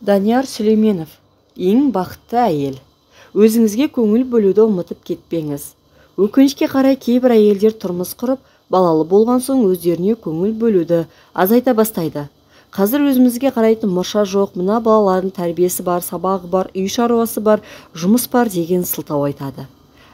Данияр Сүлейменов, ең бақытты әйел. Өзіңізге көңіл бөлуді ұмытып кетпеңіз. Өкінішке қарай кейбір әйелдер тұрмыс құрып, балалы болған соң өздеріне көңіл бөлуді азайта бастайды. Қазір өзімізге қарайтын мұрша жоқ, мына балалардың тәрбиесі бар, сабағы бар, үй шаруасы бар, жұмыс бар деген сылтау айтады.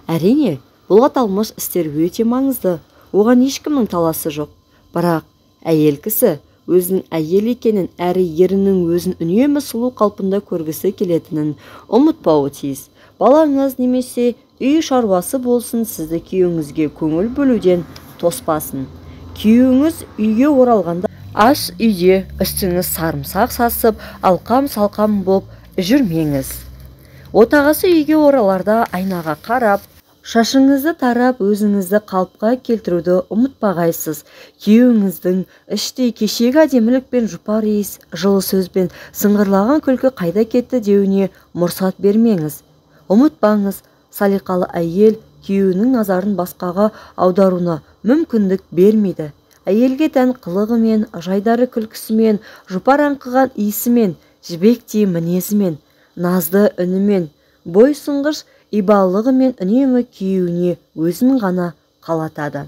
Әрине, бұл аталмыш істер өте маңызды, оған ешкімнің таласы жоқ. Бірақ әйел кісі өзінің әйел екенін, әрі ерінің өзін үнемі сұлу қалпында көргісі келетінін ұмытпауы тиіс. Балаңыз немесе үй шаруасы болсын, сізді күйеуіңізге көңіл бөлуден тоспасын. Күйеуіңіз үйге оралғанда ас үйде үстіңіз сарымсақ сасып, алқам-салқам боп жүрмеңіз. Отағасы үйге ораларда айнаға қарап, шашыңызды тарап, өзіңізді қалыпқа келтіруді ұмытпағайсыз. Күйеуіңіздің іштей кешегі әдемілік пен жұпар иіс, жылы сөз бен сыңғырлаған күлкі қайда кетті деуіне мұрсат бермеңіз. Ұмытпаңыз, салиқалы әйел күйеуінің назарын басқаға аударуына мүмкіндік бермейді. Әйелге тән қылығымен, жайдары күлкісімен, жұпар аңқыған иісімен, жібектей мінезімен, назды үнімен, бойсұнғыш ибалылығымен үнемі күйеуіне өзін ғана қалатады.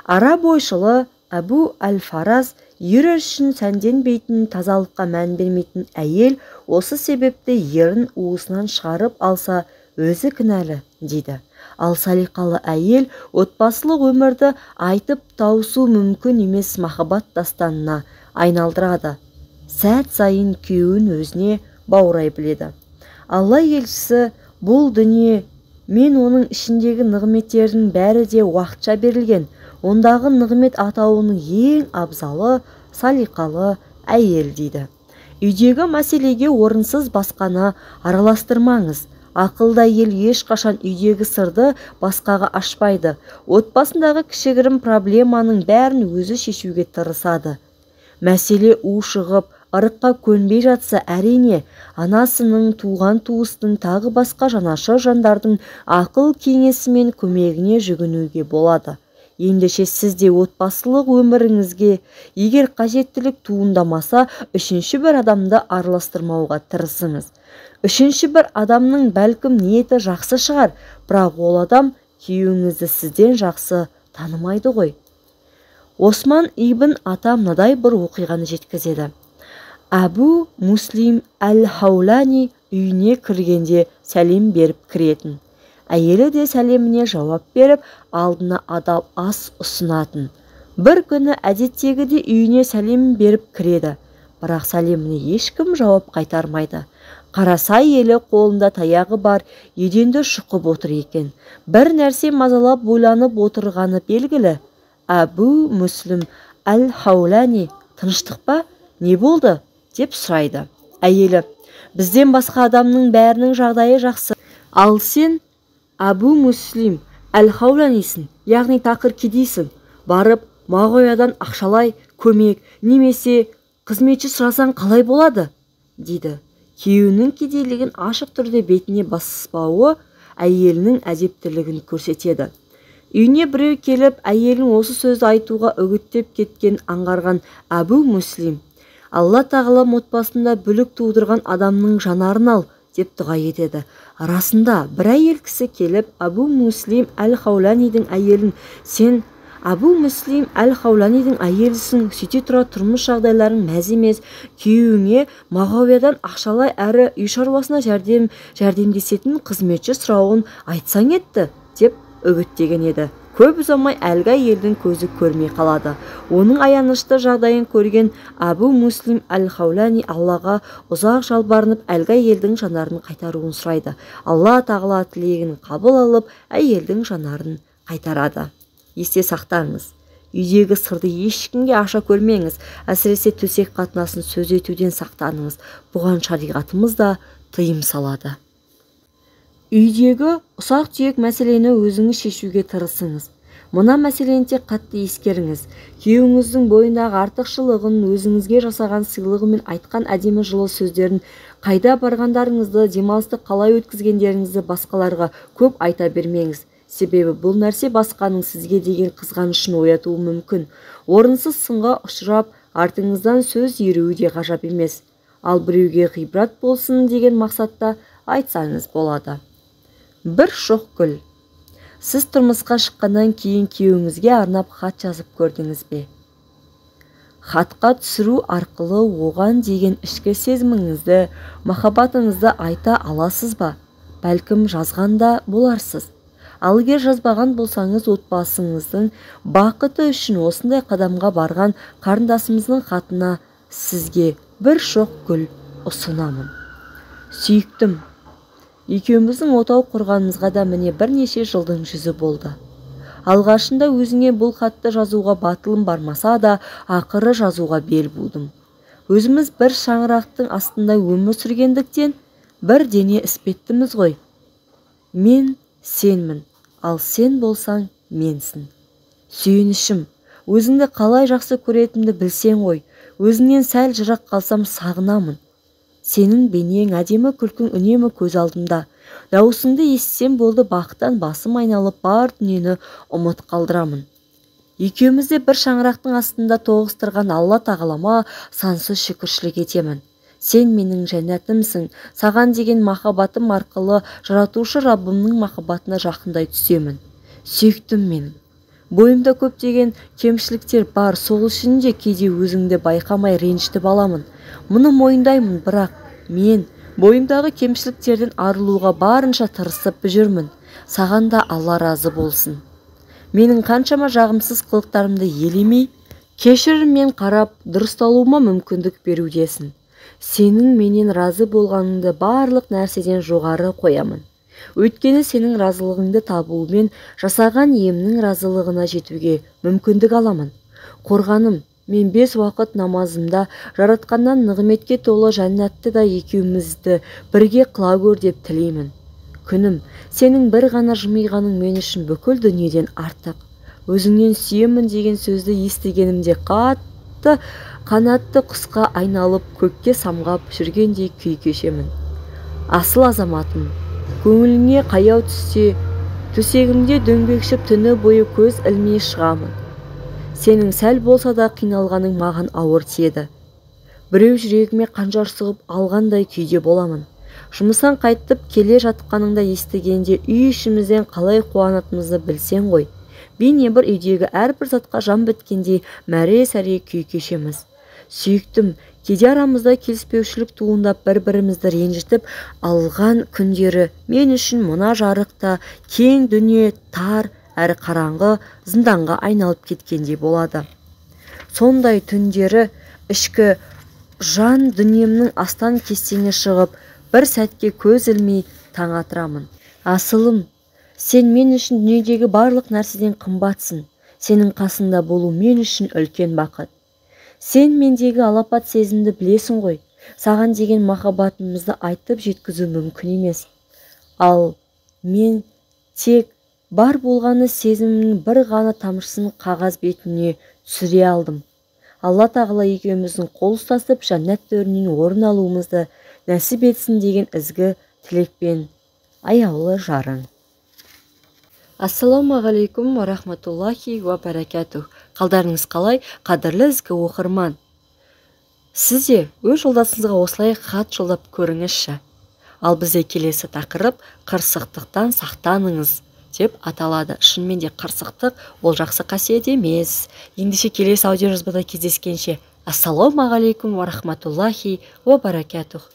Араб ойшылы Әбу әл-Фараз ері үшін сәнденбейтін, тазалыққа мән бермейтін әйел осы себепті ерін уысынан шығарып алса өзі кінәлі дейді. Ал салиқалы әйел отбасылық өмірді айтып тауысу мүмкін емес махаббат дастанына айналдырады. Сәт сайын күйеуін өзіне баурай біледі. Алла елшісі бұл дүние мен оның ішіндегі нығметтердің бәрі де уақытша берілген. Ондағы нығмет атауының ең абзалы салиқалы әйел дейді. Үйдегі мәселеге орынсыз басқаны араластырмаңыз. Ақылды әйел ешқашан үйдегі сырды басқаға ашпайды. Отбасындағы кішігірім проблеманың бәрін өзі шешуге тырысады. Мәселе ушығып, ырыққа көнбей жатса, әрине, анасының, туған туыстың, тағы басқа жанашыр жандардың ақыл кеңесі мен көмегіне жүгінуге болады. Ендеше сіз де отбасылық өміріңізге егер қажеттілік туындамаса, үшінші бір адамды араластырмауға тырысыңыз. Үшінші бір адамның бәлкім ниеті жақсы шығар, бірақ ол адам күйеуіңізді сізден жақсы танымайды ғой. Осман ибн Ата мынадай бір оқиғаны жеткізеді. Әбу Муслим әл-Хаулани үйіне кіргенде сәлем беріп кіретін. Әйелі де сәлеміне жауап беріп, алдына адал ас ұсынатын. Бір күні әдеттегідей үйіне сәлем беріп кіреді, бірақ сәлеміне ешкім жауап қайтармайды. Қараса әйелі қолында таяғы бар, еденді шұқып отыр екен. Бір нәрсе мазалап ойланып отырғаны белгілі. Әбу Муслим әл-Хаулани тыныштық па? Не болды? Деп сұрайды. Әйелі, бізден басқа адамның бәрінің жағдайы жақсы. Ал сен Әбу Муслим әл-Хауланисің, яғни тақыр кедейсің. Барып Мағауиядан ақшалай көмек немесе қызметші сұрасаң қалай болады? Дейді. Күйеуінің кедейлігін ашық түрде бетіне баспауы әйелінің әдептілігін көрсетеді. Үйіне біреу келіп, әйелін осы сөзді айтуға үгіттеп кеткен аңғарған Әбу Муслим, Алла тағалам отбасында бүлік тудырған адамның жанарын ал, деп дұға етеді. Расында, бір әйел кісі келіп, Әбу Муслим әл-Хауланидің әйелін, сен Әбу Муслим әл-Хауланидің әйелісің, сөйте тұра тұрмыс жағдайларың мәз емес, күйеуіңе Мағауиядан ақшалай әрі үй шаруасына жәрдемдесетін қызметші сұрауын айтсаң етті, деп үгіттеген еді. Көп ұзамай әлгі әйелдің көзі көрмей қалады. Оның аянышты жағдайын көрген Әбу Муслим әл-Хаулани Аллаға ұзақ жалбарынып, әлгі әйелдің жанарын қайтаруын сұрайды. Алла тағала тілегін қабыл алып, әйелдің жанарын қайтарады. Есте сақтаңыз, үйдегі сырды ешкімге аша көрмеңіз, әсіресе төсек қатынасын сөз етуден сақтаныңыз. Бұған шариғатымыз да тыйым салады. Үйдегі ұсақ-түйек мәселені өзіңіз шешуге тырысыңыз. Мына мәселені тек қатты ескеріңіз. Күйеуіңіздің бойындағы артықшылығын, өзіңізге жасаған сыйлығы мен айтқан әдемі жылы сөздерін, қайда барғандарыңызды, демалысты қалай өткізгендеріңізді басқаларға көп айта бермеңіз. Себебі бұл нәрсе басқаның сізге деген қызғанышын оятуы мүмкін. Орынсыз сынға ұшырап, артыңыздан сөз еруі де ғажап емес. Ал біреуге ғибрат болсын деген мақсатта айтсаңыз болады. Бір шоқ гүл. Сіз тұрмысқа шыққаннан кейін күйеуіңізге арнап хат жазып көрдіңіз бе? Хатқа түсіру арқылы оған деген ішкі сезіміңізді, махаббатыңызды айта аласыз ба? Бәлкім жазған да боларсыз. Ал егер жазбаған болсаңыз, отбасыңыздың бақыты үшін осындай қадамға барған қарындасымыздың хатына сізге бір шоқ гүл ұсынамын. Сүйіктім, екеуміздің отау құрғанымызға да міне бірнеше жылдың жүзі болды. Алғашында өзіңе бұл хатты жазуға батылым бармаса да, ақыры жазуға бел будым. Өзіміз бір шаңырақтың астында өмір сүргендіктен бір дене іспеттіміз ғой. Мен сенмін, ал сен болсаң менсің. Сүйенішім, өзіңді қалай жақсы көретінімді білсең ғой, өзіңнен сәл жырақ қалсам сағынамын. Сенің бейнең, әдемі күлкің үнемі көз алдымда. Дауысыңды естісем болды, бақыттан басым айналып, бар дүниені ұмыт қалдырамын. Екеуміз де бір шаңырақтың астында тоғыстырған Алла тағалама сансыз шүкіршілік етемін. Сен менің жәннатымсың. Саған деген махаббатым арқылы жаратушы Раббымның махаббатына жақындай түсемін. Сүйіктім менің. Бойымда көптеген кемшіліктер бар, сол үшін де кейде өзіңді байқамай ренжітіп аламын. Мұны мойындаймын, бірақ мен бойымдағы кемшіліктерден арылуға барынша тырысып жүрмін. Саған да Алла разы болсын. Менің қаншама жағымсыз қылықтарымды елемей, кешіріммен қарап, дұрысталуыма мүмкіндік берудесің. Сенің менен разы болғаныңды барлық нәрседен жоғары қоямын. Өйткені сенің разылығыңды табуымен жасаған иемнің разылығына жетуге мүмкіндік аламын. Қорғаным, мен 5 уақыт намазымда жаратқаннан нығметке толы жәннатты да екеумізді бірге қыла көр деп тілеймін. Күнім, сенің бір ғана жымиғаның мен үшін бүкіл дүниеден артық. Өзіңнен сүйемін деген сөзді естігенімде қатты қанатты құсқа айналып көкке самғап жүргендей күй кешемін. Асыл азаматым, көңіліңе қаяу түссе, төсегімде дөңбекшіп түні бойы көз ілмей шығамын. Сенің сәл болса да қиналғаның маған ауыр тиеді. Біреу жүрегіме қанжар сұғып алғандай күйде боламын. Жұмыстан қайтып келе жатқаныңда естігенде үй ішімізден қалай қуанатынымызды білсең ғой. Бейне бір үйдегі әрбір затқа жан біткендей мәре-сәре күй кешеміз. Сүйіктім, кейде арамызда келіспеушілік туындап бір-бірімізді ренжітіп алған күндері мен үшін мына жарықта кең дүние тар әрі қараңғы зынданға айналып кеткендей болады. Сондай түндері ішкі жан дүниемнің астан кестеңе шығып, бір сәтке көз ілмей таң атырамын. Асылым, сен мен үшін дүниедегі барлық нәрседен қымбатсың. Сенің қасында болу мен үшін үлкен бақыт. Сен мендегі алапат сезімді білесің ғой. Саған деген махаббатымызды айтып жеткізу мүмкін емес. Ал мен тек бар болғаны сезімнің бір ғана тамшысын қағаз бетіне түсіре алдым. Алла тағала екеуміздің қол ұстасып жәннат төрінен орын алуымызды нәсіп етсін деген ізгі тілекпен аяулы жарың. Ассалаумағалейкум уа рахматуллахи уа баракатух. Қалдарыңыз қалай, қадірлі ізгі оқырман? Сіз де өз жолдасыңызға осылай хат жолдап көріңізші. Ал бізде келесі тақырып қырсықтықтан сақтаныңыз деп аталады. Шынымен де қырсықтық ол жақсы қасиет емес. Ендеше келесі аудиожазбада кездескенше, ассалаумағалейкум уа рахматуллахи уа баракатух.